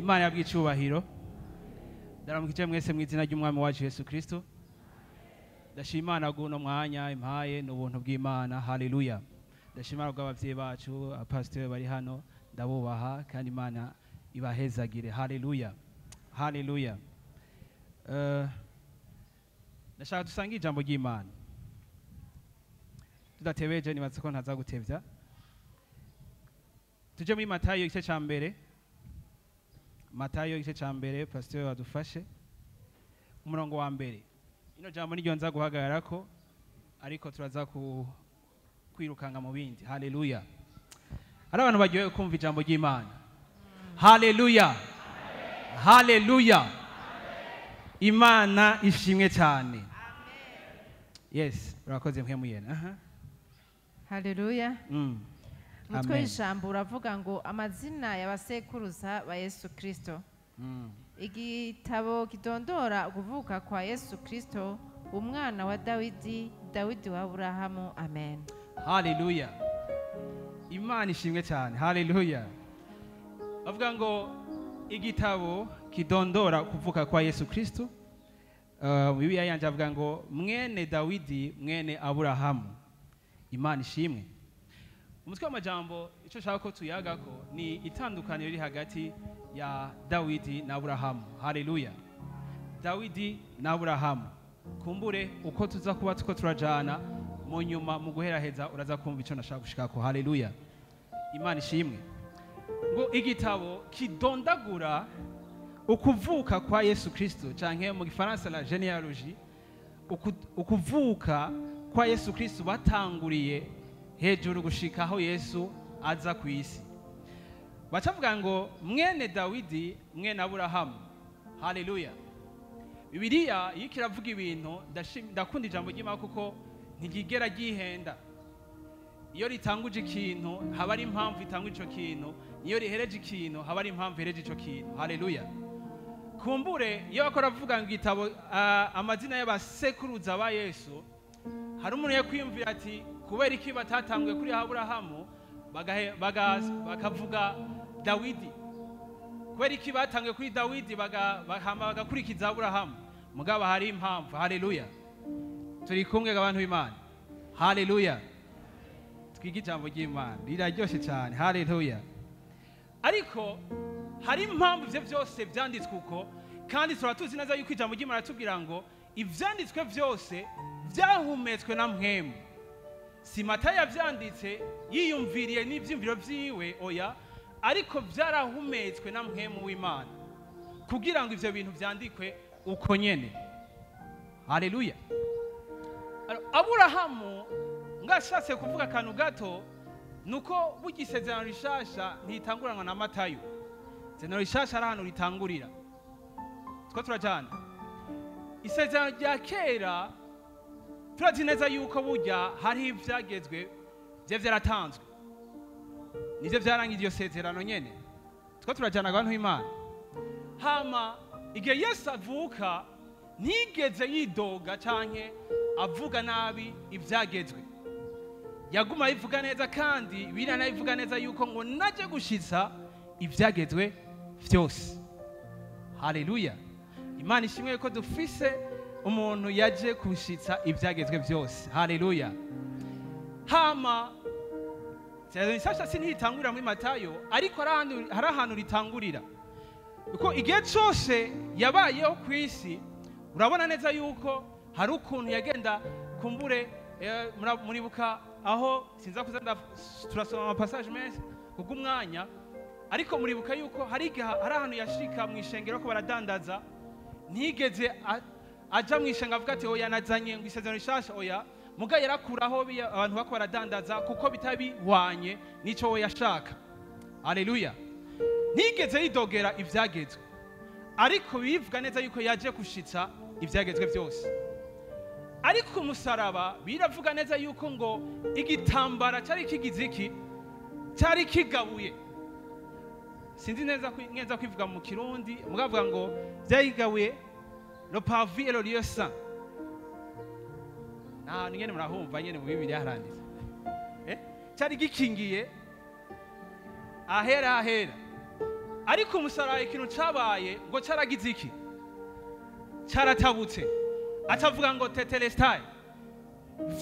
Imana yabwicubahiro. Ndaramukije mwese mu izina ry'Umwami wacu Yesu Kristo. Ndashima Imana guno mwanya impaye n'ubuntu bw'Imana. Haleluya. Ndashima bw'abavyeyi bacu, abapasiteri bari hano, ndabubaha kandi Imana ibahezagire. Haleluya. Haleluya. Ndashaka dusange ijambo ry'Imana. Tudatebeje, nibaza ko ntaza gutevya. Tuje muri Matayo igice ca mbere. Matayo igice ca mbere, pasiteri adufashe. Umurongo wa mbere. Ino jambo niryo nza guhagararako, ariko turaza ku kwirukanga mu bindi. Haleluya. Hari abantu baryohewe kumva ijambo ry'Imana. Haleluya. Haleluya. Imana ishimwe cyane. Yes, urakoze mwe muyena. Aha. Haleluya. Umutwe Amen. w'ijambo uravuga ngo amazina y'abasekuruza ba Yesu Kristo. Igitabo kidondora ukuvuka kwa Yesu Kristo, umwana wa Dawidi, Dawidi wa Aburahamu. Amen. Haleluya. Imana ishimwe cyane. Haleluya. Bavuga ngo igitabo kidondora kuvuka kwa Yesu Kristo. Bibiliya yanje avuga ngo mwene Dawidi, mwene Aburahamu. Imana ishimwe. Umutwe w'amajambo icyo nshaka ko tuyagako ni itandukaniro riri hagati ya Dawidi na Aburahamu. Haleluya. Dawidi na Aburahamu. Kumbure uko tuza kuba tuko turajana mu nyuma, mu guheraheza uraza kumva icyo nashaka gushikako. Haleluya. Imana ishimwe. Ngo igitabo kidondagura ukuvuka kwa Yesu Kristo, canke mu gifaransa la généalogie, ukuvuka kwa Yesu Kristo batanguriye hejuru gushika aho Yesu aza ku isi. Bacavuga ngo mwene Dawidi, mwene Aburahamu. Haleluya. Bibiliya iyo kiravuga ibintu, ndakunda ijambo ry'Imana kuko ntigigera ryihenda. Iyo ritanguje ikintu haba ari impamvu itanguje ico kintu, niyo rihereje ikintu haba ari impamvu ihereje ico kintu. Haleluya. Kumbure iyo bakora avuga ngo igitabo, amazina y'abasekuruza ba Yesu, hari umuntu yakwiyumvira ati kubera iki batatanguye kuri Aburahamu bakavuga Dawidi? Kubera iki batanguye kuri Dawidi bahama bagakurikiza Aburahamu? Mugabo hari impamvu. Haleluya. Turi kumwe abantu b'Imana. Haleluya. Twige ijambo ry'Imana riraryoshe cyane. Haleluya. Ariko hari impamvu ivyo vyose vyanditswe uko, kandi turatuzi neza yuko ijambo ry'Imana ratubwira ngo ivyanditswe vyose vyahumetswe na mpwemu. Si Matayo yavyanditse yiyumviriye n'ivyiyumviro vyiwe, oya, ariko vyarahumetswe na mpwemu w'Imana kugira ngo ivyo bintu vyandikwe uko nyene. Haleluya. Aburahamu, ngashatse kuvuga akantu gato, nuko burya isezerano rishasha ntitanguranwa na Matayo. Isezerano rishasha ari ahantu ritangurira. Two turajana. Isezerano rya kera turazi neza yuko burya hariho ivyagezwe vye vyaratanzwe, nivyo vyarangije iryo sezerano nyene. Two turajana abantu b'Imana. Hama igihe Yesu avuka ntigeze yidoga canke avuga nabi ivyagezwe, yaguma abivuga neza, kandi biranabivuga neza yuko ngo naje gushitsa ivyagezwe vyose. Haleluya. Imana ishimwe ko dufise umuntu yaje gushitsa ivyagezwe vyose. Haleluya. Hama isezerano rishasha si ntitangurira muri Matayo, ariko hari ahantu ritangurira, kuko igihe cose yabayeho ku isi urabona neza yuko hari ukuntu yagenda. Kumbure muribuka aho sinza kuza turasoma amapassage menshi kubw'umwanya, ariko muribuka yuko hari igihe hari ahantu yashika mu ishengero ko baradandaza, ntigeze aja mu ishengero avuga ati oya nazanye ngo isezerano rishasha, oya, muga yarakuraho abantu bako baradandaza kuko bitabihwanye n'ico we yashaka. Haleluya. Ntigeze yidogera ivyagezwe, ariko bivuga neza yuko yaje gushitsa ivyagezwe vyose. Ariko umusaraba biravuga neza yuko ngo igitambara cyari kigize iki, cyari kigabuye. Sinzi neza neza kwivuga mu Kirundi, mugavuga ngo byayigabuye le parvis et le lieu saint. Nta nyene murahumva nyene mu Bibiliya haranditse. Cyari gikingiye ahera ahera. Ariko umusaraba ikintu cabaye ngo caragize iki? Caratabutse. Atavuga ngo tetelestai,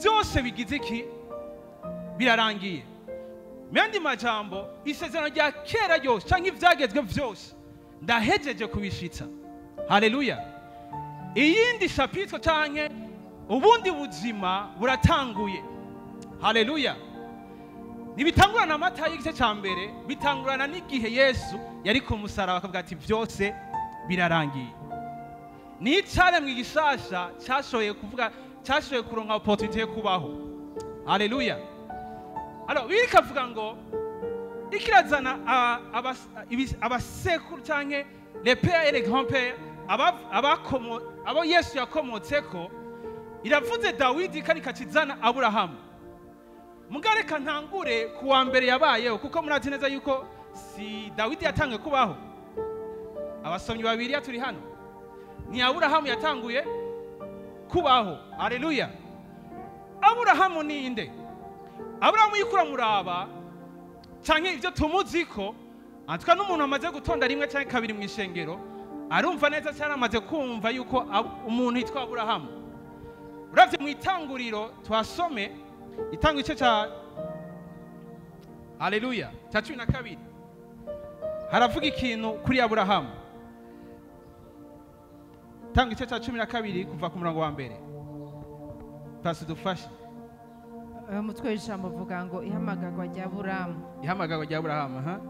vyose bigize iki? Birarangiye. Mu yandi majambo, isezerano rya kera ryose canke ivyagezwe vyose ndahejeje kubishitsa. Haleluya. Iyindi chapitre canke ubundi buzima buratanguye. Haleluya. Ntibitangurana amata y'igice ca mbere, bitangurana n'igihe Yesu yari ku musaraba akavuga ati byose birarangiye. Ni icaremwe gishasha cyashoboye kuvuga, cyashoboye kuronka opportunité yo kubaho. Haleluya. Alors Bibiliya ikavuga ngo ikirazana abasekuru canke les pères et les grands-pères, abo Yesu yakomotseko. Iravuze Dawidi kandi ikacizana Aburahamu. Mugareka ntangure ku wa mbere yabayeho, kuko murazi neza yuko si Dawidi yatanguye kubaho. Abasomyi babiri turi hano, ni Aburahamu yatanguye kubaho. Haleluya. Aburahamu ni inde? Aburahamu yikura muraba canke ivyo tumuziko, antwa n'umuntu amaze gutonda rimwe canke kabiri mu ishengero arumva neza cyane, amaze kumva yuko umuntu yitwa Aburahamu. Uravye mu itanguriro, twasome itanga igice ca, haleluya, cya 12, haravuga ikintu kuri Aburahamu. Tanga igice cya 12 kuva ku murongo wa mbere. Pasi dufashe. Umutwe w'ijambo uvuga ngo ihamagarwa rya Aburamu. Ihamagarwa rya Aburahamu, aha.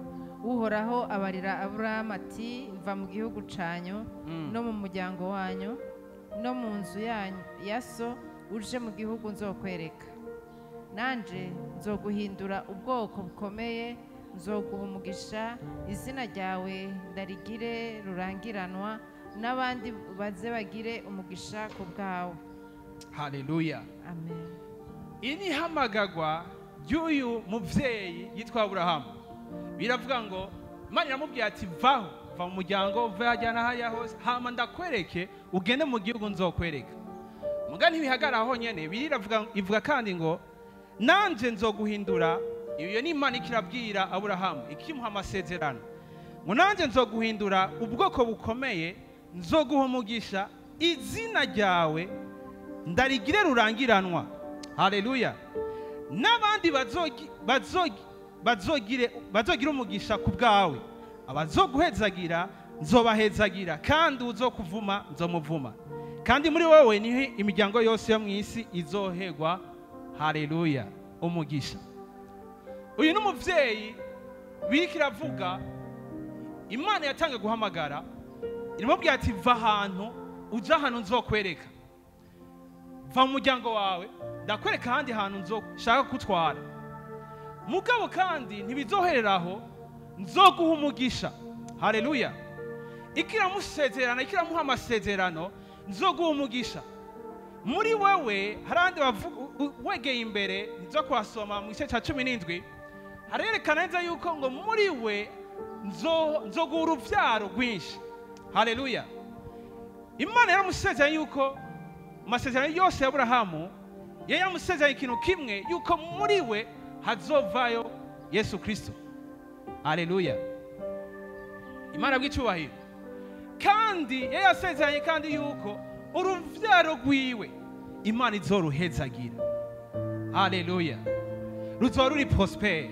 Uhoraho abarira Aburamu ati: "Va mu gihugu canyu no mu muryango wanyu no mu nzu yanyu ya so, uje mu gihugu nzokwereka. Nanje nzoguhindura ubwoko bukomeye, nzoguha umugisha, izina ryawe ndarigire rurangiranwa, n'abandi baze bagire umugisha ku bwawe." Haleluya. Amen. Iri ni ihamagarwa ry'uyu muvyeyi yitwa Aburahamu. Biravuga ngo Imana iramubwira ati: "Vaho, va mu muryango, va hajya na hariya hose, hama ndakwereke, ugende mu gihugu nzokwereka." Muga ntibihagara aho nyene. Biravuga, ivuga kandi ngo: "Nanje nzoguhindura." Iyo ni Imana ikirabwira Aburahamu, ikimuha amasezerano ngo: "Nanje nzoguhindura ubwoko bukomeye, nzoguha umugisha, izina ryawe ndarigire rurangiranwa." Haleluya. "N'abandi bazogire umugisha ku bwawe. Abazoguhezagira nzobahezagira, kandi uzokuvuma nzomuvuma, kandi muri wowe niho imiryango yose yo mu isi izohegwa." Haleluya, umugisha. Uyu ni umuvyeyi biriko iravuga. Imana yatangiye guhamagara, iramubwira ati: "Va ahantu uja ahantu nzokwereka, va mu muryango wawe, ndakwereka ahandi hantu nzoshaka kutwara. Mugabo kandi ntibizoherera aho, nzoguha umugisha." Haleluya. Ikiramusezerana, ikiramuha amasezerano: "Nzoguha umugisha muri wewe." Hari ahandi wegeye imbere nzo kuhasoma mu gice cya 17, harerekana neza yuko ngo muri we nzoguha uruvyaro rwinshi. Haleluya. Imana yaramusezeranye yuko mu masezerano yose ya Aburahamu yari yaramusezeranye ikintu kimwe, yuko muri we hazovayo Yesu Kristo. Haleluya, Imana bw'icyubahiro. Kandi yari yasezeranye kandi yuko uruvyaro rwiwe Imana izoruhezagira. Haleluya. Ruzoba ruri prospère.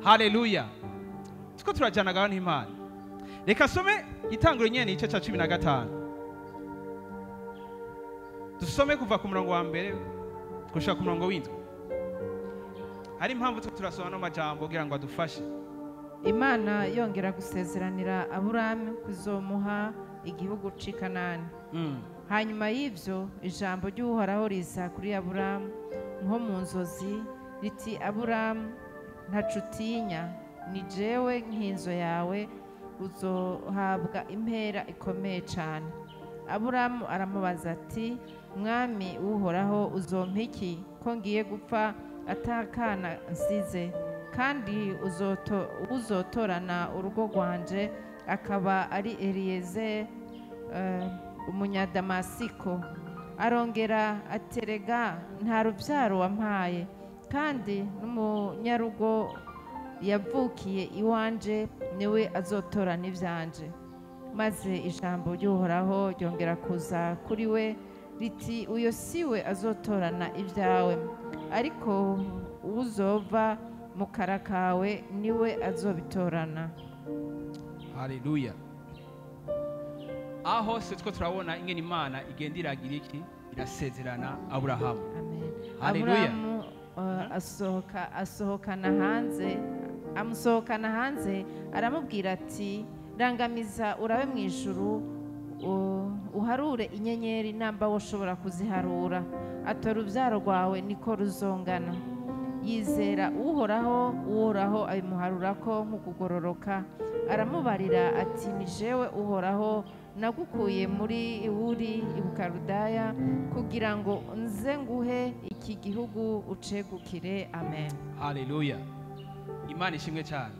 Haleluya. Tuko turajyana n'Imana. Reka some itanguro nyene, igice cya 15, dusome kuva ku murongo wa mbere gushika ku murongo w'indwi. Hari impamvu tuko turasoma no majambo kugira ngo adufashe. Imana yongera gusezeranira Aburamu kuzomuha igihugu c'i Kanani. Hanyuma y'ibyo ijambo ry'Uhoraho riza kuri Aburamu nko mu nzozi riti: "Aburamu, ntaco utinya, ni jewe nkinzo yawe, uzohabwa impera ikomeye cane." Aburamu aramubaza ati: "Mwami Uhoraho, uzompa iki ko ngiye gupfa atakana nsize, kandi uzotorana urugo rwanje akaba ari Eliyezeri umunyadamasiko?" Arongera aterega: "Nta rubyaro wampaye, kandi n'umunyarugo yavukiye iwanje." Niwe azotorana ivyanje. Maze ijambo ry'Uhoraho ryongera kuza kuri we riti: Uyo siwe azotorana ibyawe, ariko uzova mu kara kawe niwe azobitorana. Haleluya! Aho hose two turabona ingene Imana igenda iragira iki? Irasezerana Aburahamu. Amen. Haleluya. Aburahamu asohoka asohokana hanze, amusohokana hanze, aramubwira ati: Rangamiza urabe mu ijuru, uharure inyenyeri namba woshobora kuziharura. Atora urubyaro rwawe niko ruzongana. Yizera Uhoraho, Uhoraho abimuharurako nk'ukugororoka. Aramubarira ati: Ni jewe Uhoraho nagukuye muri Uri i Bukaludaya kugira ngo nze nguhe iki gihugu ucegukire. Amen. Haleluya! Imana ishimwe cyane.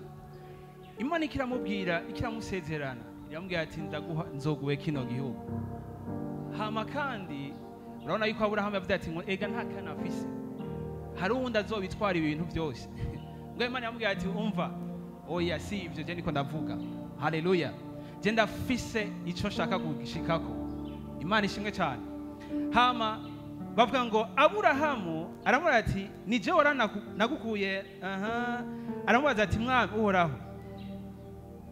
Imana ikiramubwira, ikiramusezerana, iramubwira ati: Ndaguha, nzoguhe kino gihugu. Hama kandi urabona yuko Aburahamu yavuze ati ngo ega nta kana afise, hari uwundi azobitwara ibintu byose. Ngo Imana yamubwira ati: Umva, oya, si ibyo je niko ndavuga. Haleluya! Je ndafise ico nshaka kugishikako. Imana ishimwe cyane. Hama bavuga ngo Aburahamu aramubwira ati: Ni je wara nagukuye. Aha, aramubaza ati: Mwami Uhoraho,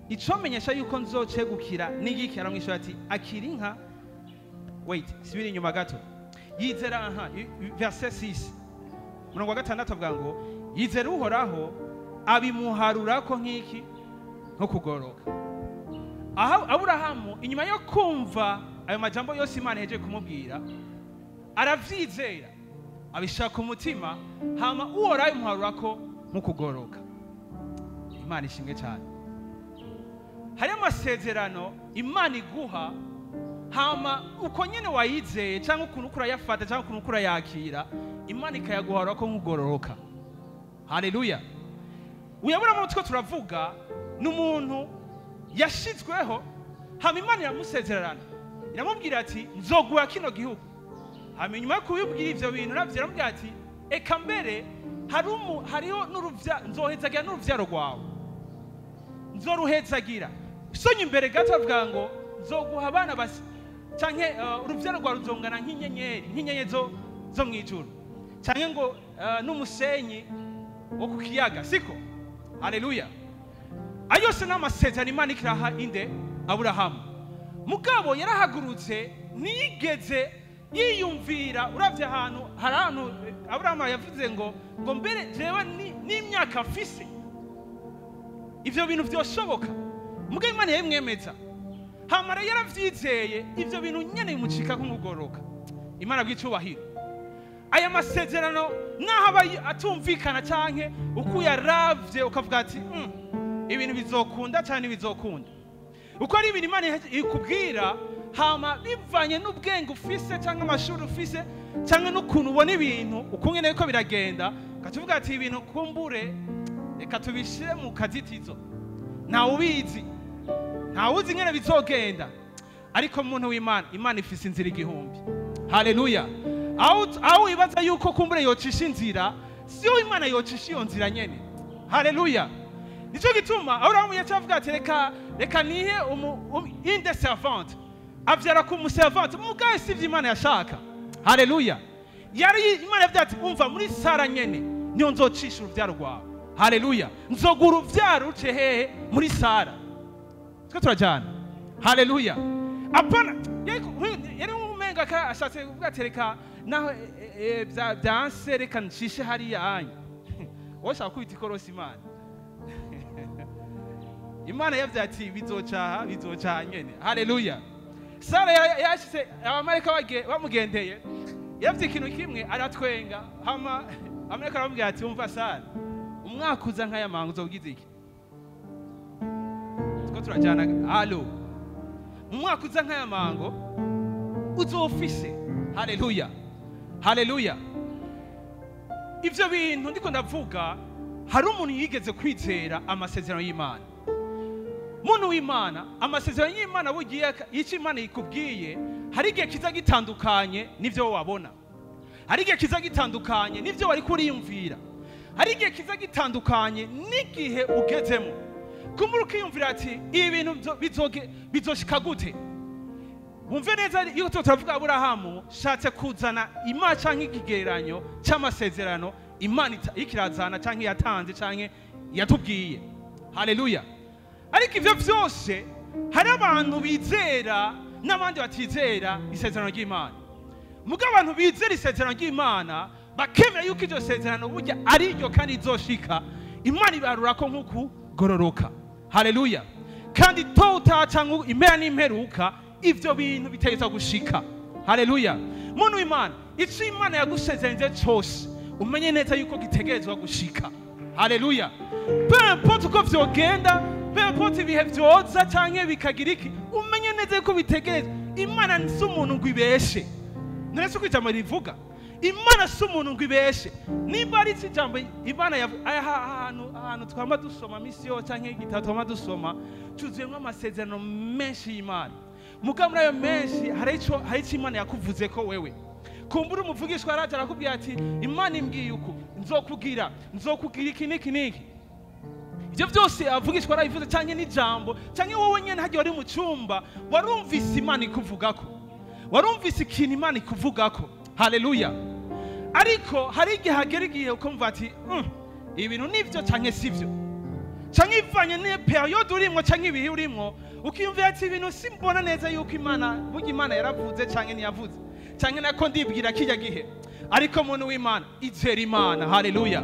icomenyesha yuko nzocegukira n'igiki? Aramwishyura ati: Akira inka. Wait, sibiri inyuma gato. Yizera, aha, verset 6, murongo wa gatandatu, avuga ngo yizera Uhoraho, abimuharurako nk'iki? Nko kugoroka. Aha Aburahamu, inyuma yo kumva ayo majambo yose Imana ihejeje kumubwira, aravyizera, abishaka umutima, hama Uhoraho abimuharurako nk'ukugoroka. Imana ishimwe cyane. Hari amasezerano Imana iguha, hama uko nyine wayizeye cyangwa ukuntu uko urayafata cyangwa ukuntu uko urayakira, Imana ikayaguhara ko nk'ugororoka. Haleluya! Uyabura mu two turavuga ni umuntu yashizweho, hama Imana iramusezerana, iramubwira ati: Nzoguha kino gihugu. Hama inyuma yo kubibwira ivyo bintu navyo, iramubwira ati: Eka mbere hariho nzohezagira n'uruvyaro rwawe, nzoruhezagira. Usonye imbere gato, avuga ngo nzoguha abana basi canke uruvyaro rwawe ruzongana nk'inyenyeri, nk'inyenyeri zo mw'ijuru, canke ngo n'umusenyi wo ku kiyaga, siko? Haleluya! Ayo yose ni amasezerano Imana ikiraha inde? Aburahamu. Mugabo yarahagurutse, ntiyigeze yiyumvira. Uravye ahantu, hari ahantu Aburahamu yavuze ngo mbere jewe n'imyaka mfise, ivyo bintu vyoshoboka? Mugabo Imana yabimwemeza, hamara yaravyizeye, ivyo bintu nyene bimucika nk'ugororoka. Imana bw'icubahiro. Aya masezerano naho aba atumvikana canke uko uyaravye ukavuga ati: Ibintu bizokunda canke bizokunda?" Uko ari ibintu Imana ikubwira, hama bivanye n'ubwenge ufise cyangwa amashuri ufise cyangwa n'ukuntu ubona ibintu ukungene ko biragenda, ugaca uvuga ati: Ibintu kumbure reka tubishyire mu kazitizo, ntawe ubizi, ntawe uzi ingene bizogenda. Ariko muntu w'Imana, Imana ifise inzira igihumbi. Haleluya! Aho wibaza yuko kumbure yocisha inzira, siyo Imana yocisha iyo nzira nyene. Haleluya! Nicyo gituma Aburahamu yaca avuga ati: Reka nihe inde servante. Avyara ku muservante, mugabo si ivyo Imana yashaka. Haleluya! Yari Imana yavuze ati: Umva, muri Sara nyene niyo nzocisha uruvyaro rwawe. Haleluya! Nzoguha uruvyaro ruce hehe? Muri Sara. Twe turajana. Haleluya! Apana yari umenga ka ashatse kuvuga ati: Reka naho byanse, reka ncishe hariya anya. Wowe ushaka kwita ikorosi Imana. Imana yavuze ati: Bizocaha, bizocaha nyene. Haleluya! Sara yashyize abamarayika bamugendeye, yavuze ikintu kimwe, aratwenga. Hama abamarayika baramubwira ati: Umva Sara, umwaka uza nk'aya manga uzobugize iki? Two turajyana. Alo, mu mwaka uza nk'aya mango uzofise. Haleluya, haleluya! Ivyo bintu ndiko ndavuga, hari umuntu yigeze kwizera amasezerano y'Imana. Muntu w'Imana, amasezerano y'Imana bugiye, icyo Imana ikubwiye, hari igihe kiza gitandukanye n'ivyo wabona, hari igihe kiza gitandukanye n'ivyo wari kuriyumvira, hari igihe kiza gitandukanye n'igihe ugezemo. Kumbura ukiyumvira ati ibi bintu bizoshika gute? Wumve neza iyo turavuga Aburahamu, shatse kuzana imana canke ikigereranyo cy'amasezerano Imana ikirazana canke yatanze canke yatubwiye. Haleluya. Ariko ivyo vyose hari abantu bizera n'abandi batizera isezerano ry'Imana. Muga abantu bizera isezerano ry'Imana bakemera yuko iryo sezerano burya ari ryo kandi rizoshika, Imana ibarura ko nkuku gororoka. Haleluya. Kandi tota cyangwa impera n'imperuka ivyo bintu biteza gushika. Haleluya. Muntu w'Imana, ico Imana yagusezeranije cyose umenye neza yuko gitegerezwa gushika. Haleluya. Peu importe uko vyogenda, peu importe ibihe vyoza canke bikagira iki, umenye neza yuko bitegerezwa. Imana si umuntu ngo ibeshe. None se uko ijambo rivuga, Imana si umuntu ngo ibeshe. Nimba ari iki jambo Imana ahantu twama dusoma misi yose canke igitabo twama dusoma, cuzuyemwo amasezerano menshi y'Imana. Muga muri ayo menshi hari ico Imana yakuvuze ko wewe. Kumbura umuvugishwa araje arakubwira ati Imana imbwiye uku, nzokugira iki n'iki n'iki. Ivyo vyose avugishwa arabivuze canke n'ijambo canke wowe nyene hagiye wari mu cyumba warumvise Imana ikuvugako, warumvise ikintu Imana ikuvugako. Haleluya. Ariko hari igihe hagera igihe ukumva ati ibintu nivyo canke sivyo, canke ivanye ne periode urimwo canke ibihe urimwo, ukiyumvira ati ibintu simbona neza yuko Imana burya Imana yaravuze canke ntiyavuze, canke nako ndibwira kijya gihe. Ariko muntu w'Imana, izera Imana. Haleluya.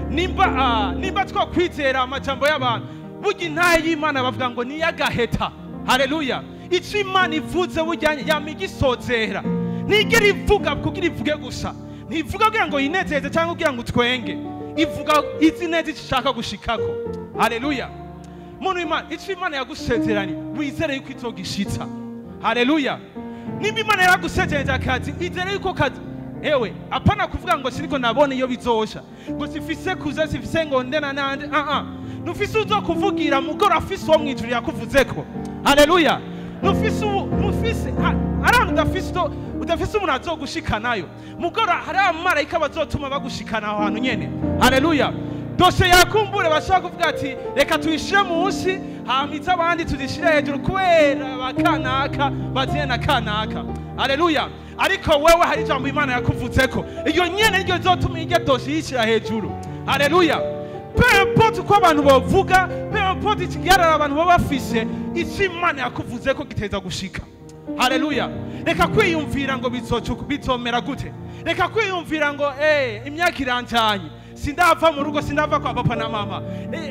Nimba twakwizera amajambo y'abantu, burya intahe y'Imana bavuga ngo ni yagaheta. Haleluya. Ico Imana ivuze burya yamigisozera, ntigera ivuga kugira ivuge gusa, ntivuga kugira ngo yinezeze cyangwa kugira ngo utwenge, ivuga izi neza ishaka gushikako. Haleluya. Muntu w'Imana, ico Imana yagusezeranye wizere yuko izogishitsa. Haleluya. Nimba Imana yaragusezeranye akazi, izere yuko kazi. Ewe, apana kuvuga ngo siniko nabone iyo bizosha, ngo sifise kuza, sifise ngo ndena nande. Nufise uzo kuvugira mugora afise uwo mwijuru yakuvuzeko. Haleluya. Nufise arantu udafise umuntu azogushikanayo, mugora hari abamarayika bazotuma bagushikana aho hantu nyene. Haleluya. Dose yakumbure bashaka kuvuga ati reka tuyishire munsi hamiza abandi tuzishire hejuru kubera bakanaka bazine na kanaka. Haleluya. Ariko wewe hari ijambo Imana yakuvuzeko, iyo nyene niryo izotuma iryo dose yishira hejuru. Haleluya. Peu importe uko abantu bavuga, peu importe ikigarara abantu baba bafise, ico Imana yakuvuzeko giteza gushika. Haleluya. Reka kwiyumvira ngo bizomera gute. Reka kwiyumvira ngo imyaka iranjanye, sindava mu rugo, sindava kwa papa na mama.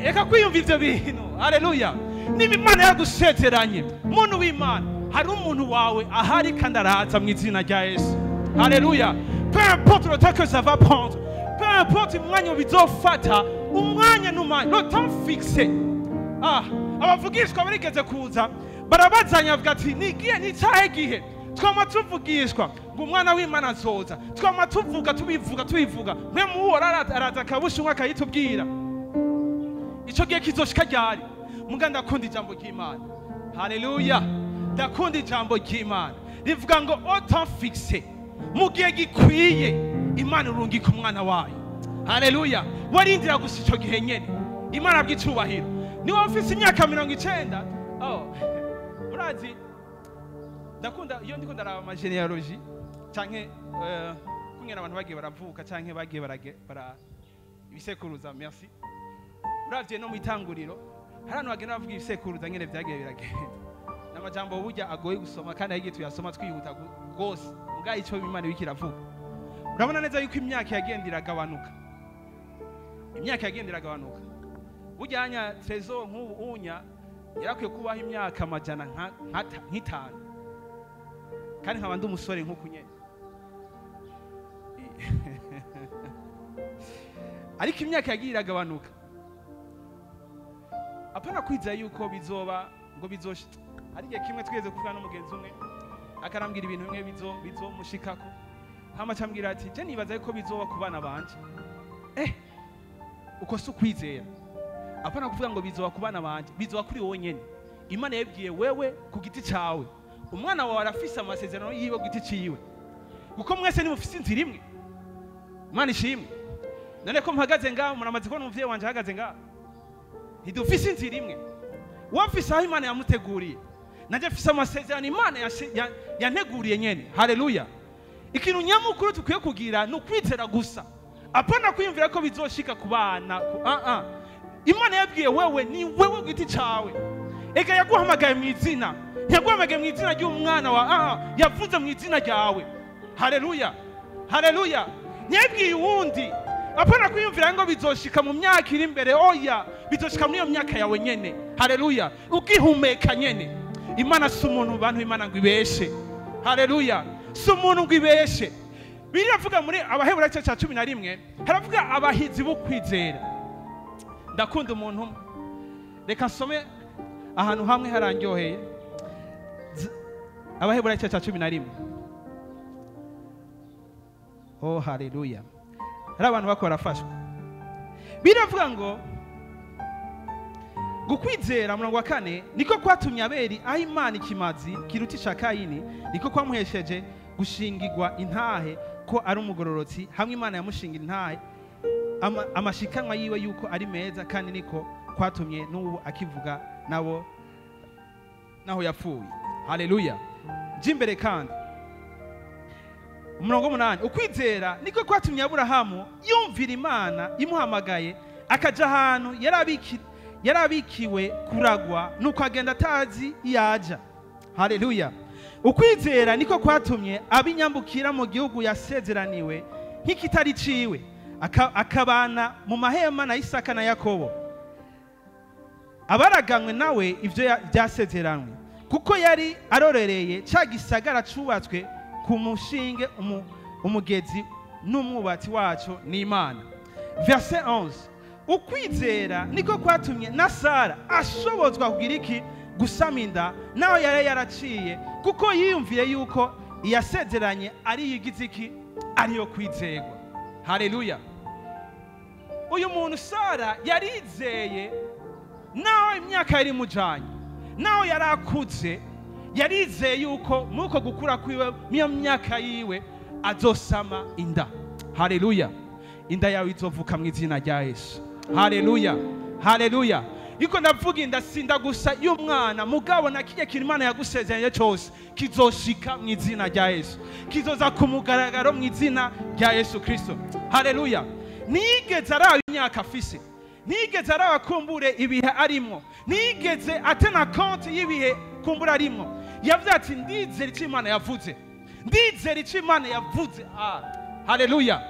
Reka kwiyumva ivyo bintu. Haleluya. Niba Imana yagusezeranye, muntu w'Imana, hari umuntu wawe ahari kandi araza mu izina rya Yesu. Haleluya. Peu importe le temps que ça va prendre, peu importe umwanya bizofata, umwanya n'umwanya, le temps fixé. Abavugishwa barigeze kuza barabazanya bavuga ati nigiye nicahe gihe twama tuvugishwa ngo umwana w'Imana azoza, twama tuvuga tubivuga mwe muhora araza akabusha umwe akayitubwira ico gihe kizoshika ryari. Muga ndakunda ijambo ry'Imana. Haleluya. Ndakunda ijambo ry'Imana rivuga ngo au temps fixé, mu gihe gikwiye Imana irungika umwana wayo. Haleluya. Warindira gusa ico gihe nyene Imana bw'icubahiro. Niba ufise imyaka 90, murazi ndakunda iyo ndiko ndaraba ama genealogy canke kungena abantu bagiye baravuka canke bagiye bara ibisekuruza. Merci. Uravye no mwitanguriro hari abantu bagenda bavuga ibisekuruza nyene vyagiye biragenda. N'amajambo burya agoye gusoma kandi agiye tuyasoma twihuta gose, muga ico Imana bikiravuga. Urabona neza yuko imyaka yagenda iragabanuka. Imyaka yagenda iragabanuka. Burya Trésor nk'ubu unya yarakwiye kubaho imyaka amajana nk'itanu, kandi nkaba ndi umusore nk'uku nyene. Ariko imyaka yagiye iragabanuka. Apana kwizera yuko bizoba ngo bizoshika. Hari igihe kimwe twigeze kuvuga n'umugenzi umwe akarambwira ibintu bimwe bizomushikako, hama acambwira ati je nibaza yuko bizoba ku bana banje. Uko si ukwizera. Apana kuvuga ngo bizoba ku bana banje, bizoba kuri wowe nyene. Imana yabwiye wewe ku giti cawe. Umwana wawe arafise amasezerano yiwe ku giti ciwe, kuko mwese nimufise inzira imwe. Imana ishimwe. None ko mpagaze ngaho, muramaze kubona umuvyeyi wanje ahagaze ngaho, ntidufise inzira imwe. Wafise aho Imana yamuteguriye, nanjye mfise amasezerano Imana yanteguriye nyene. Haleluya. Ikintu nyamukuru tukwiye kugira ni ukwizera gusa, apana kwiyumvira ko bizoshika ku bana. Imana yabwiye wewe, ni wewe giti cawe. Ega yaguhamagaye mu izina, ntiyaguhamagaye mu izina ry'umwana wa, yavuze mu izina ryawe. Haleluya, haleluya. Ntiyabwiye uwundi. Apana kwiyumvira ngo bizoshika mu myaka iri imbere, oya, bizoshika muri iyo myaka yawe nyene. Haleluya, ugihumeka nyene. Imana si umuntu, bantu, Imana ngo ibeshe. Haleluya, si umuntu ngo ibeshe. Biravuga muri Abaheburayo igice cya 11, haravuga abahizi bo kwizera. Ndakunda umuntu umwe, reka nsome ahantu hamwe harandyoheye. Abaheburayo igice cya 11. Oh, haleluya. Hari abantu bako barafashwa. Biravuga ngo gukwizera, murongo wa 4, niko kwatumye Abeli aho Imana ikimazi kiruta ica Kayini, niko kwamuhesheje gushingirwa intahe ko ari umugororotsi, hamwe Imana yamushingira intahe amashikanwa yiwe yuko ari meza, kandi niko kwatumye n'ubu akivuga nabo naho yapfuye. Haleluya. Jimbere kandi umurongo 8, ukwizera niko kwatumye Aburahamu yumvira Imana imuhamagaye, akaja ahantu yarabikiwe kuragwa, nuko agenda atazi iyaja. Haleluya. Ukwizera niko kwatumye abinyambukira mu gihugu yasezeraniwe nk'ikitari ciwe, akabana mu mahema na Isaka na Yakobo, abaraganywe nawe ivyo byasezeranwe, kuko yari arorereye ca gisagara cubatswe ku mushinge umugezi n'umwubatsi waco ni Imana. Verset 11, ukwizera niko kwatumye na Sara ashobozwa kugira iki? Gusama inda, naho yari yaraciye, kuko yiyumviye yuko iyasezeranye ari yigize iki? Ariyo kwizerwa. Haleluya. Uyu muntu Sara yarizeye, naho imyaka yari mujanye, naho yarakuze, yarizeye yuko muko gukura kwiwe miyo myaka yiwe azosama inda. Haleluya. Inda yawe izovuka mu izina rya Yesu. Haleluya, haleluya. Iko ndavuga inda sinda gusa y'umwana, mugabo na kijya kintu Imana yagusezeranye cyose kizoshika mu izina rya Yesu, kizoza ku mugaragaro mu izina rya Yesu Kristo. Haleluya. Nigeze araba imyaka afise, nigeze araba kumbure ibihe arimo, nigeze atena konti y'ibihe kumbura arimo. Yavuze ati ndizera icyo Imana yavuze, ndizera icyo Imana yavuze. Haleluya.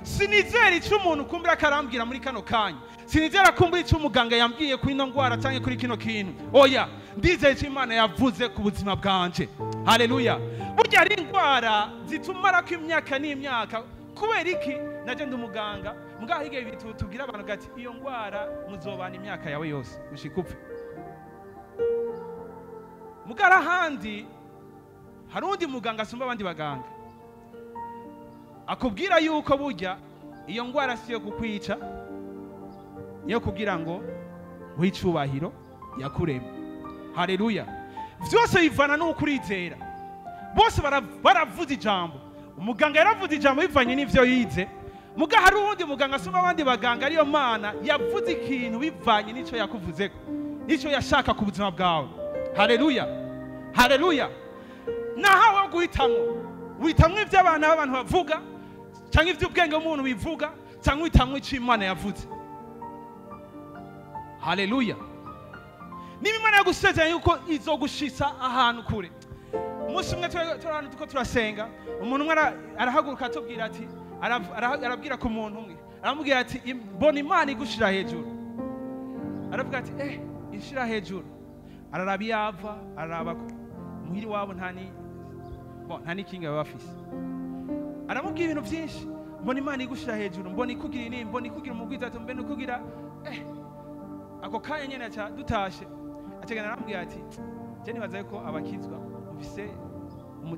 Sinizera icyo umuntu kumbura akarambwira muri kano kanya, sinizera kumbura icyo umuganga yambwiye kuri ino ndwara cyangwa kuri kino kintu, oya, ndizera icyo Imana yavuze ku buzima bwanje. Haleluya. Burya hari indwara zitumarako imyaka n'imyaka. Kubera iki? Naje ndi umuganga, muganga higiye tubwira abantu gati iyo ndwara muzobana imyaka yawe yose ushika upfe. Mugara handi hari undi muganga asumba abandi baganga, akubwira yuko burya iyo ndwara siyo kukwica, niyo kugira ngo wicubahiro yakurema. Haleluya. Vyose bivana n'uko urizera. Bose baravuze ijambo, umuganga yaravuze ijambo bivanye n'ivyo yize, muga hari uwundi muganga asumba abandi baganga ariyo Mana yavuze ikintu bivanye n'ico yakuvuzeko, n'ico yashaka ku buzima bwawe. Haleluya, haleluya. Nahawe guhitamwo, witamwe ivy'abana b'abantu bavuga, cyangwa ivy'ubwenge bw'umuntu bivuga, cyangwa witamwe ico Imana yavuze. Haleluya. Niba Imana yagusezeranye yuko izogushitsa ahantu kure, umunsi umwe turi tuko turasenga, umuntu umwe arahaguruka atubwira ati, arabwira ku muntu umwe, aramubwira ati mbona Imana igushira hejuru. Aravuga ati ishira hejuru. Araraba iyava, araraba muhiri wabo nta n'ikinga baba bafise. Aramubwira ibintu byinshi, mbona Imana igushira hejuru, mbona ikugira ini, mbona ikugira umugwiza, mbona ikugira ako kanya nyene aca dutashe, acagana aramubwira ati je nibaza ko abakizwa mufise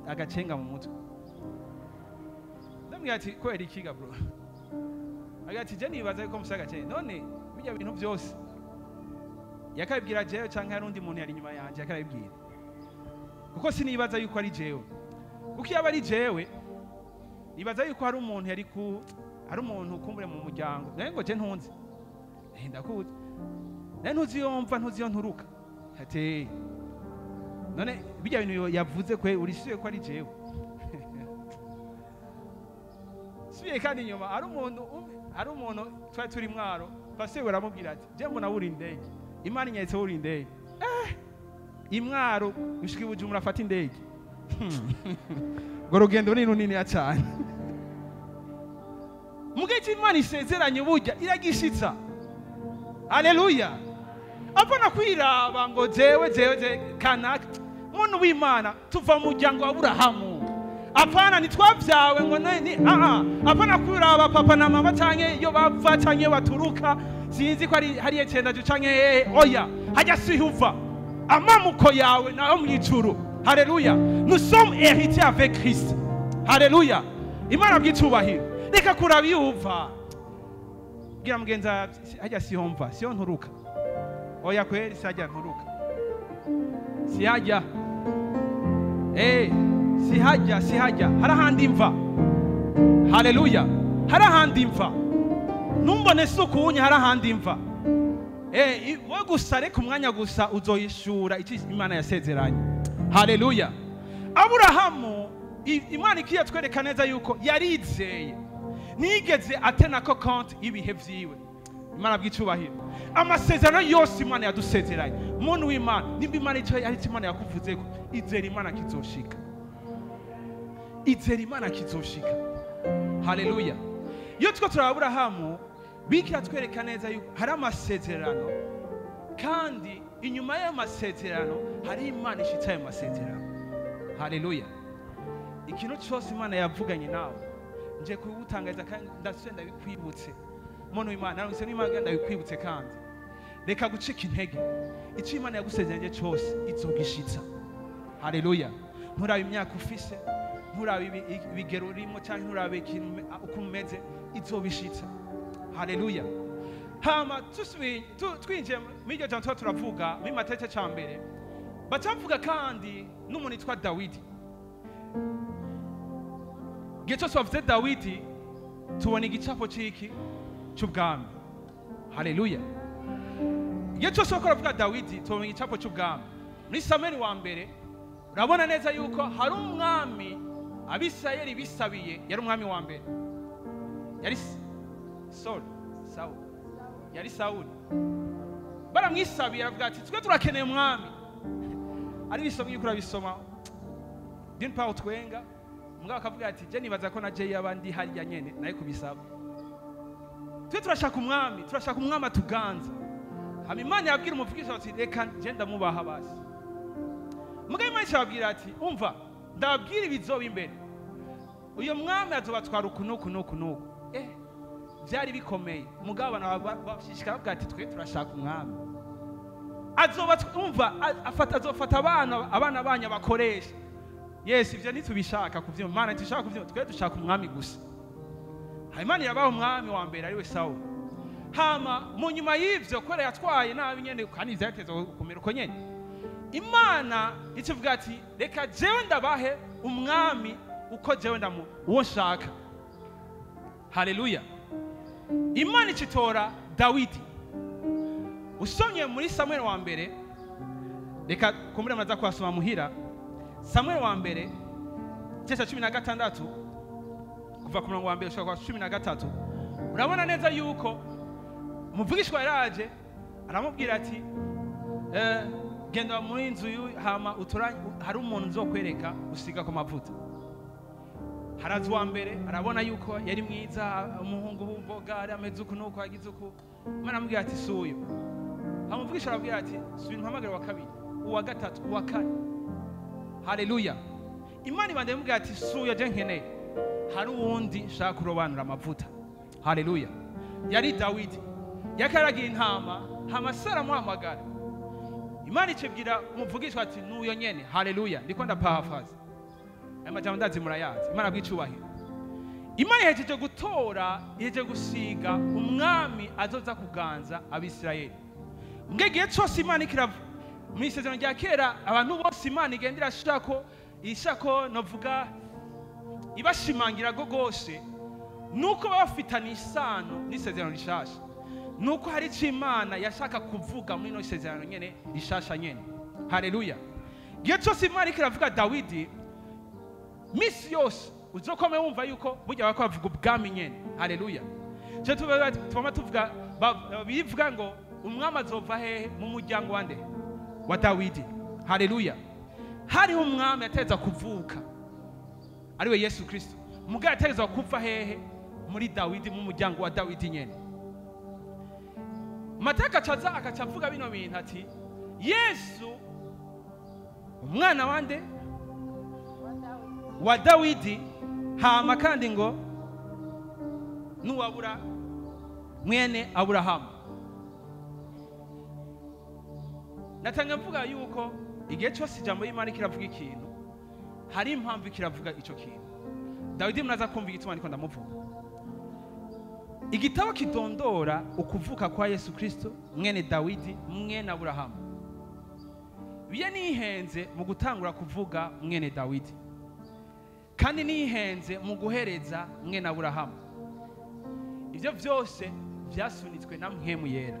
agacenga mu mutwe. Ndamubwira ati kweri ikiga bro? Agira ati je nibaza ko mufise agacenga, none bijya bintu byose yakabibwira jewe canke hari undi muntu yari inyuma yanje yakabibwira, kuko sinibaza yuko ari jewe. Kuko iyo aba ari jewe nibaza yuko hari umuntu yari ku hari umuntu kumbure mu muryango, naye ngo je ntunze ndakuzi, naye ntuzi iyo mva, ntuzi iyo nturuka. Ati none bijya bintu yavuze kwe urisuye ko ari jewe. Subiye kandi inyuma ari umuntu twari turi mwaro, pasteur aramubwira ati je mbona wuri indege, Imana inyetse wuri indege. Imwaro ushika Bujumbura afata indege. Ngo rugendo ni runini cyane. Mugihe Imana isezeranye burya iragishitsa. Haleluya. Apana kwiraba ngo jewe jewe kanaka. Muntu w'Imana tuva mu muryango wa Aburahamu. Apana nitwavyawe ngo ni apana kwiraba papa na mama canke iyo bava canke baturuka, sinzi ko ari hariye cenda canke oya, hajya sihuva. Amamuko yawe nayo mwijuru. Haleluya. Nous sommes héritiers avec Christ. Haleluya. Imana bwicubahiro. Reka kuraba yuva. Bwira mugenza hajya sihomva, siho nturuka. Oya kweli sajya nturuka. Sihajya. Sihajya, sihajya. Harahandi mva. Haleluya. Harahandi mva. Numbone sukunye harahandi mva. We gusa reka umwanya gusa uzoyishura icyo Imana yasezeranye. Haleluya. Aburahamu Imana ikiyatwereka neza yuko yarizeye. Nigeze atena ko konti ibihe vyiwe. Imana bwicubahiro. Amasezerano yose Imana yadusezeranye. Muntu w'Imana, nimba Imana icyo ari Imana yakuvuzeko, izera Imana kizoshika. Izera Imana kizoshika. Haleluya. Iyo two turaba Aburahamu, bikatwereka neza yuko hari amasezerano, kandi inyuma y'amasezerano hari Imana ishitse ayo masezerano. Haleluya. Ikintu cyose Imana yavuganye nawe, nje kugutangaza kandi ndasubira ndabikwibutse. Muntu w'Imana, narose n'Imana ndabikwibutse kandi. Reka gucika intege. Icyo Imana yagusezeranye cyose izogishitsa. Haleluya. Nturabe imyaka ufise, nturabe ibigero urimo cyangwa nturabe ikintu uko umeze, izobishitsa. Haleluya. Hama twinjiye muri iryo jambo turavuga muri Matayo cya mbere, bacavuga kandi n'umuntu yitwa Dawidi. Igihe cyose bavuze Dawidi tubona igicapo cy'iki cy'ubwami. Haleluya. Igihe cyose bariko baravuga Dawidi tubona igicapo cy'ubwami. Muri Samweli wa mbere urabona neza yuko hari umwami Abisirayeli bisabiye, yari umwami wa mbere. Yari Saul, Saul. Yari Saul. Baramwisabiye aravuga ati twe turakeneye umwami. Ari bisomye yuko urabisoma. D'une part utwenga, mugabo akavuga ati je nibaza ko na je yabandi hariya nyene naye kubisaba. Twe turashaka umwami, turashaka umwami atuganza. Hama Imana yabwira umuvugisha ati reka je ndamubaha basi. Mugabo Imana yabwira ati umva ndabwira ibizoba imbere. Uyo mwami azobatwara uku nuku nuku nuku. Byari bikomeye. Mugabo bashishikara bavuga ati twe turashaka umwami. Azobatwumva afata azofata abana banya bakoresha. Yes, ivyo ntitubishaka kuvyumva. Imana ntishaka kuvyumva, twe dushaka umwami gusa. Imana yabaho umwami wa mbere ari we Saul. Hama mu nyuma y'ivyo kora yatwaye nabi nyene kandi ivyateza kumera uko nyene. Imana ikivuga ati reka jewe ndabahe umwami uko jewe ndamu uwo nshaka. Haleluya. Imana ikitora Dawidi. Usomye muri Samuel wa mbere, reka kumbure maza kwasoma muhira. Samuel wa mbere igice cya 16 kuva ku murongo wa mbere gushika kwa 13, urabona neza yuko umuvugishwa yaraje aramubwira ati genda muri inzu hama utoranye hari umuntu nzokwereka usiga ku mavuta. Haraza uwa mbere arabona yuko yari mwiza, umuhungu w'umboga ari ameze uku nuko agize uku. Imana aramubwira ati suyo. Amuvugisha arabwira ati subira umpamagare wa kabiri, uwa gatatu, uwa kane. Haleluya. Imana ibanda imubwira ati suyo je nkeneye. Hari uwundi nshaka kurobanura amavuta. Haleluya. Yari Dawidi. Yakaragiye intama, hama se aramuhamagara. Imana icibwira umuvugishwa ati nuyo nyene. Haleluya. Ndiko ndaparaphrase. Aya majambo ndazi murayazi. Imana bwicubahiro. Imana ihejeje gutora, ihejeje gusiga umwami azoza kuganza Abisirayeli. Mbwe gihe cyose Imana ikiravuga mu isezerano rya kera, abantu bose Imana igenda irashako ishako novuga ibashimangira go gose nuko baba bafitanye isano n'isezerano rishasha. Nuko hari icyo Imana yashaka kuvuga muri ino sezerano nyene rishasha nyene. Haleluya. Igihe cyose Imana iriko iravuga Dawidi, misi yose uzokome wumva yuko burya bariko bavuga ubwami nyene. Haleluya. Cyo tubama tuvuga bivuga ngo umwami azova hehe? Mu muryango wande? Wa Dawidi. Haleluya. Hariho umwami yateza kuvuka ariwe Yesu Kristo, mugabo yateza kuva hehe? Muri Dawidi, mu muryango wa Dawidi nyene. Matayo agacaza agaca avuga bino bintu ati Yesu umwana wande? Wa Dawidi, hama kandi ngo nuwabura mwene Aburahamu. Natanga mvuga yuko igihe cyose ijambo y'Imana kiravuga ikintu, hari impamvu kiravuga ico kintu. Dawidi munaza kumva igituma ndiko ndamuvuga. Igitabo kidondora ukuvuka kwa Yesu Kristo mwene Dawidi mwene Aburahamu. Biye nihenze mu gutangura kuvuga mwene Dawidi, kandi nihenze mu guhereza mwene Aburahamu. Ivyo vyose vyasunitswe na Mpwemu Yera.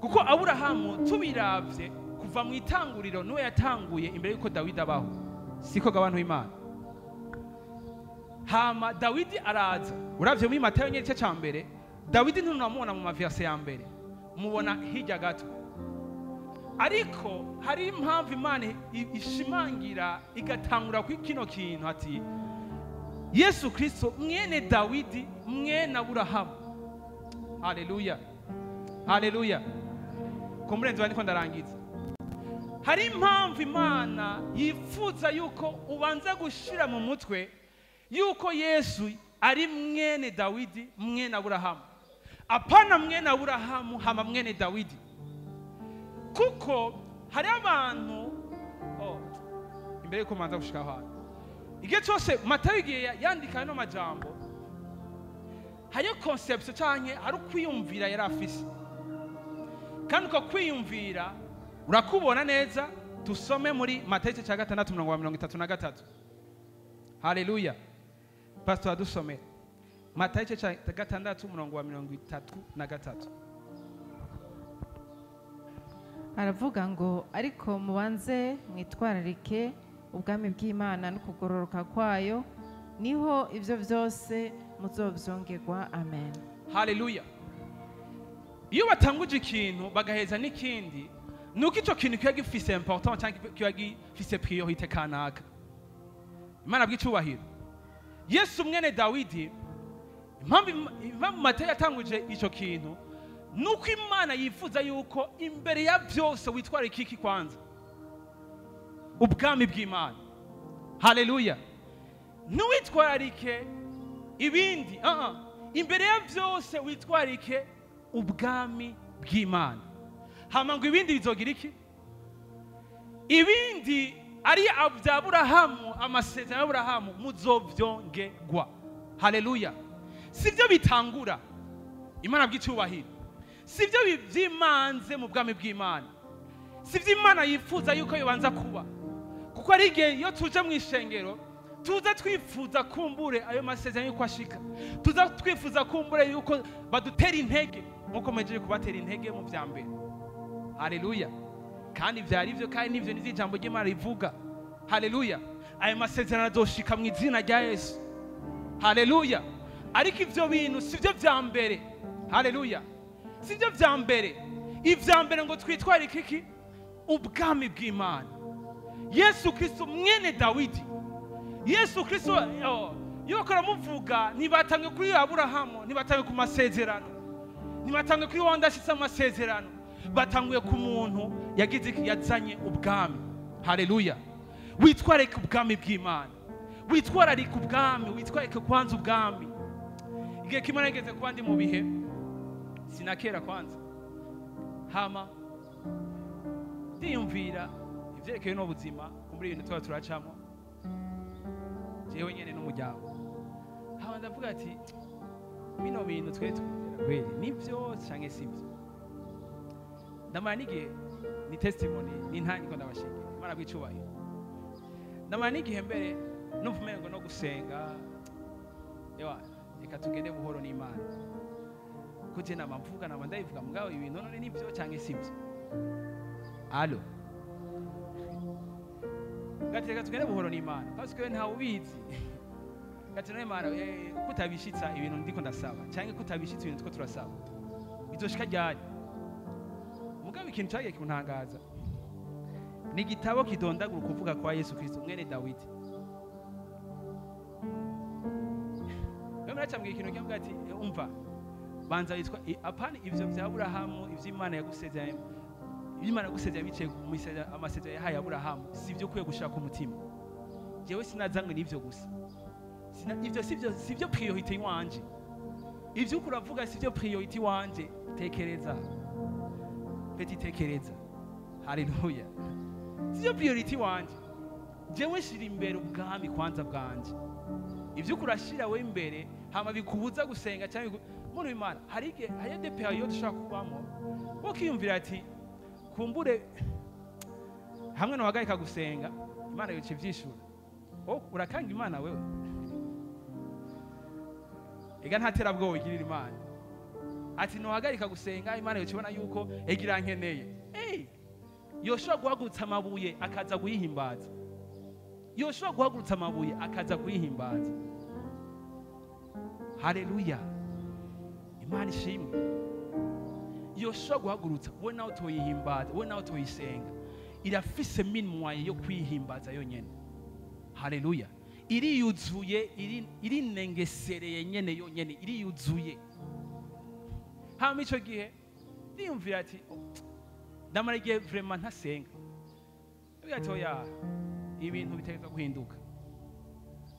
Kuko Aburahamu tubiravye kuva mu itanguriro niwe yatanguye imbere yuko Dawidi abaho. Siko gabantu Imana. Hama Dawidi araza. Uravye muri Matayo nyene igice ca mbere, Dawidi ntunamubona mu maverse ya mbere, mubona hirya gato. Ariko hari impamvu Imana ishimangira igatangura kuri kino kintu ati Yesu Kristo mwene Dawidi mwene Aburahamu. Haleluya. Haleluya. Kumurenzi ndiko ndarangiza. Hari impamvu Imana yifuza yuko ubanza gushira mu mutwe yuko Yesu ari mwene Dawidi mwene Aburahamu. Apana mwene Aburahamu hama mwene Dawidi. Kuko hari abantu imbere yuko manza gushika aho. Igihe cyose Matayo igihe yandika no majambo, hariyo conception canke ari kwiyumvira yari afise. Kandi uko kwiyumvira urakubona neza. Tusome muri Matayo igice ca 6 umurongo wa 33. Haleluya. Pastor adusome Matayo igice ca 6 umurongo wa 33. Aravuga ngo ariko mubanze mwitwararike ubwami bw'Imana no kugororoka kwayo, niho ivyo vyose muzovyongerwa. Amen. Haleluya. Iyo batanguje ikintu bagaheza n'ikindi, nuko ico kintu kiba gifise important cyangwa kiba gifise priorité kanaka. Imana bw'icubahiro. Yesu mwene Dawidi, impamvu Matayo yatanguje ico kintu, nuko Imana yifuza yuko imbere ya byose witwara ikiki kwanza? Ubwami bw'Imana. Haleluya. Ntiwitwararike ibindi, imbere ya byose witwararike ubwami bw'Imana. Hama ngo ibindi bizogira iki? Ibindi ari abya Aburahamu, amasezerano ya Aburahamu muzovyongerwa. Haleluya. Sivyo bitangura. Imana bw'icubahiro. Sivyo byimanze mu bwami bw'Imana. Sivyo Imana yifuza yuko yobanza kuba. Kuko ari igihe iyo tuje mu ishengero tuza twifuza kumbure ayo masezerano yuko ashika. Tuza twifuza kumbure yuko badutera intege nkuko mejeje kubatera intege mu vya mbere. Haleluya. Kandi vyari ivyo, kandi nivyo nizi ijambo ry'Imana rivuga. Haleluya. Ayo masezerano azoshika mu izina rya Yesu. Haleluya. Ariko ivyo bintu sivyo vya mbere. Haleluya. Sivyo vya mbere. Ivya mbere ngo twitwarike iki? Ubwami bw'Imana. Yesu Kristo mwene Dawidi. Yesu Kristo iyo baramuvuga ntibatange kuri Aburahamu, ntibatange ku masezerano, ntibatange kuri wanda ashitse amasezerano, batanguye ku muntu yagize yazanye ubwami. Haleluya. Witwararike ubwami bw'Imana. Witwararike ubwami, witwararike kwanza ubwami. Igihe kimwe nageze kuba ndi mu bihe sinakera kwanza, hama ndiyumvira ivyerekeye n'ubuzima kumbura ibintu tuba turacamo jewe nyene n'umuryango. Hama ndavuga ati bino bintu twe twizera kweli nivyo canke sivyo? Ndamara n'igihe ni testimony ni ntangiko ndabashingira Imana bw'icubahiro. Ndamara n'igihe mbere numva umengo no gusenga, ewa reka tugende buhoro n'Imana. Ko je nama mvuga, nama ndayivuga, mugabo ibintu none nibyo canke sibyo? Allo, gateka tugende buhoro n'Imana, parce que ntawe ubizi. Gati none Imana, kutabishitsa ibintu ndiko ndasaba canke kutabishitsa ibintu two turasaba, bizoshika ryari? Mugabo ikintu cyagiye kuntangaza ni igitabo kidondagura ukuvuga kwa Yesu Kristo mwene Dawidi. Wewe muracambwira ikintu cyangwa ati umva banza witwa apana ivyo vya Aburahamu, ivyo Imana yagusezeranye, Imana yagusezeranye biciye mu amasezerano yahaye Aburahamu, si ivyo ukwiye gushaka umutima. Jewe sinazanywe n'ivyo gusa, ivyo sivyo priorité iwanje. Ivyo uko uravuga sivyo priorité iwanje. Tekereza petit, tekereza. Haleluya. Sivyo priorité iwanje. Jewe nshira imbere ubwami kwanza bwanje. Ivyo uko urashira we imbere hama bikubuza gusenga cyangwa muntu w'Imana, hari igihe hari des périodes ushaka kubamo ukiyumvira ati kumbure hamwe no hagarika gusenga Imana yoca ivyishura. Oh, urakanga Imana wewe. Ega nta terabwoba igirira Imana. Ati nohagarika gusenga Imana yoca ibona yuko egira nkeneye. Yoshobora guhagurutsa amabuye akaza kuyihimbaza. Yoshobora guhagurutsa amabuye akaza kuyihimbaza. Haleluya. Imana ishimwe. Yoshobora guhagurutsa we nawe toyihimbaza, we nawe toyisenga. Irafise minwaye yo kwihimbaza yonyene. Haleluya. Iriyuzuye, irinengesereye nyene yonyene, iriyuzuye. Hama ico gihe niyumvira ati ndamara igihe vraiment ntasenga. Ndavuga ati oya, ibintu bitegerezwa guhinduka.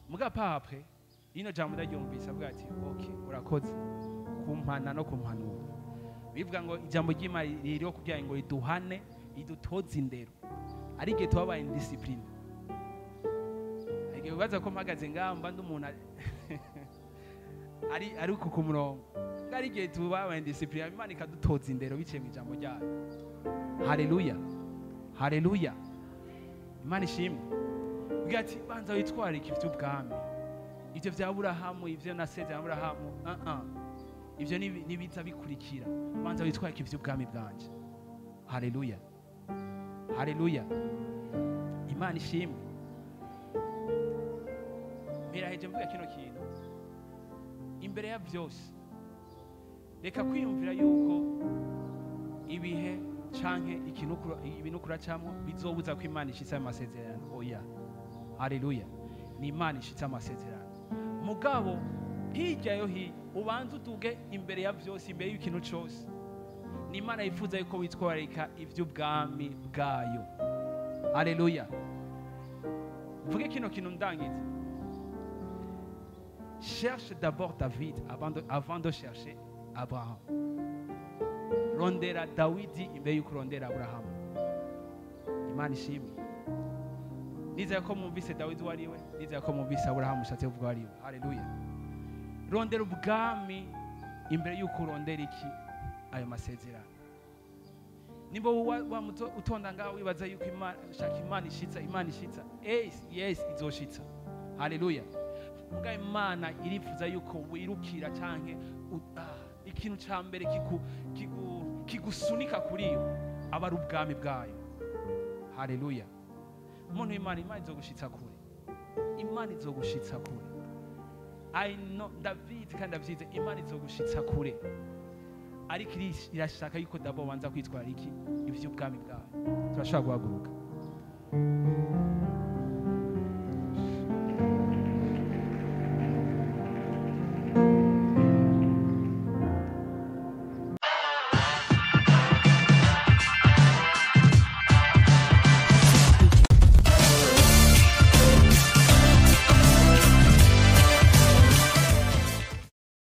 Muga papre ino jambo ndaryumvise, avuga ati okay, urakoze kumpana no kumpanura. Bivuga ngo ijambo ry'Imana ririho kugira ngo riduhane, ridutoze indero. Ari igihe twabaye indiscipline. Igihe bibaza ko mpagaze ngamba ndi umuntu ari ku murongo. Ari igihe tubabaye indiscipline, Imana ikadutoza indero biciye mu ijambo ryayo. Haleluya. Haleluya. Imana ishimwe. Bivuga ati banza witwararike ivy'ubwami. Ivyo vya Aburahamu, ivyo nasezeranye Aburahamu, ivyo nibiza bikurikira. Banza witwararike ivy'ubwami bwanje. Haleluya. Haleluya. Imana ishimwe. Miraheje mvuga kino kintu. Imbere ya byose, reka kwiyumvira yuko ibihe canke ikintu ibintu kuracamwo bizobuza ko Imana ishitse amasezerano. Oya. Haleluya. Ni Imana ishitse amasezerano. Mugabo hirya yo hirya ubanza uduge imbere ya byose, imbere y'ikintu cose. Ni Imana yifuza yuko witwararika ivy'ubwami bwayo. Haleluya. Mvuge kino kintu ndangiza. Cherche d'abord David avant de chercher Abraham. Rondera Dawidi imbere yuko rondera Abraham. Imana ishimwe. Nizeye ko mwumvise Dawidi uwo ari we, nizeye ko mwumvise Abraham ushatse kuvuga uwo ari we. Haleluya. Rondera ubwami imbere yuko rondera iki? Ayo masezerano. Nimba utonda ngaho wibaza yuko Imana shaka Imana ishitsa, Imana ishitsa. Yes, yes, izoshitsa. Haleluya. Muga Imana irifuza yuko wirukira canke ikintu ca mbere kigusunika kuri yo aba ari ubwami bwayo. Haleluya. Umuntu w'Imana, Imana izogushitsa kure. Imana izogushitsa kure. I know ndabizi kandi ndavyize, Imana izogushitsa kure. Ariko irashaka yuko dabo banza kwitwara iki ivy'ubwami bwayo. Turashobora guhaguruka.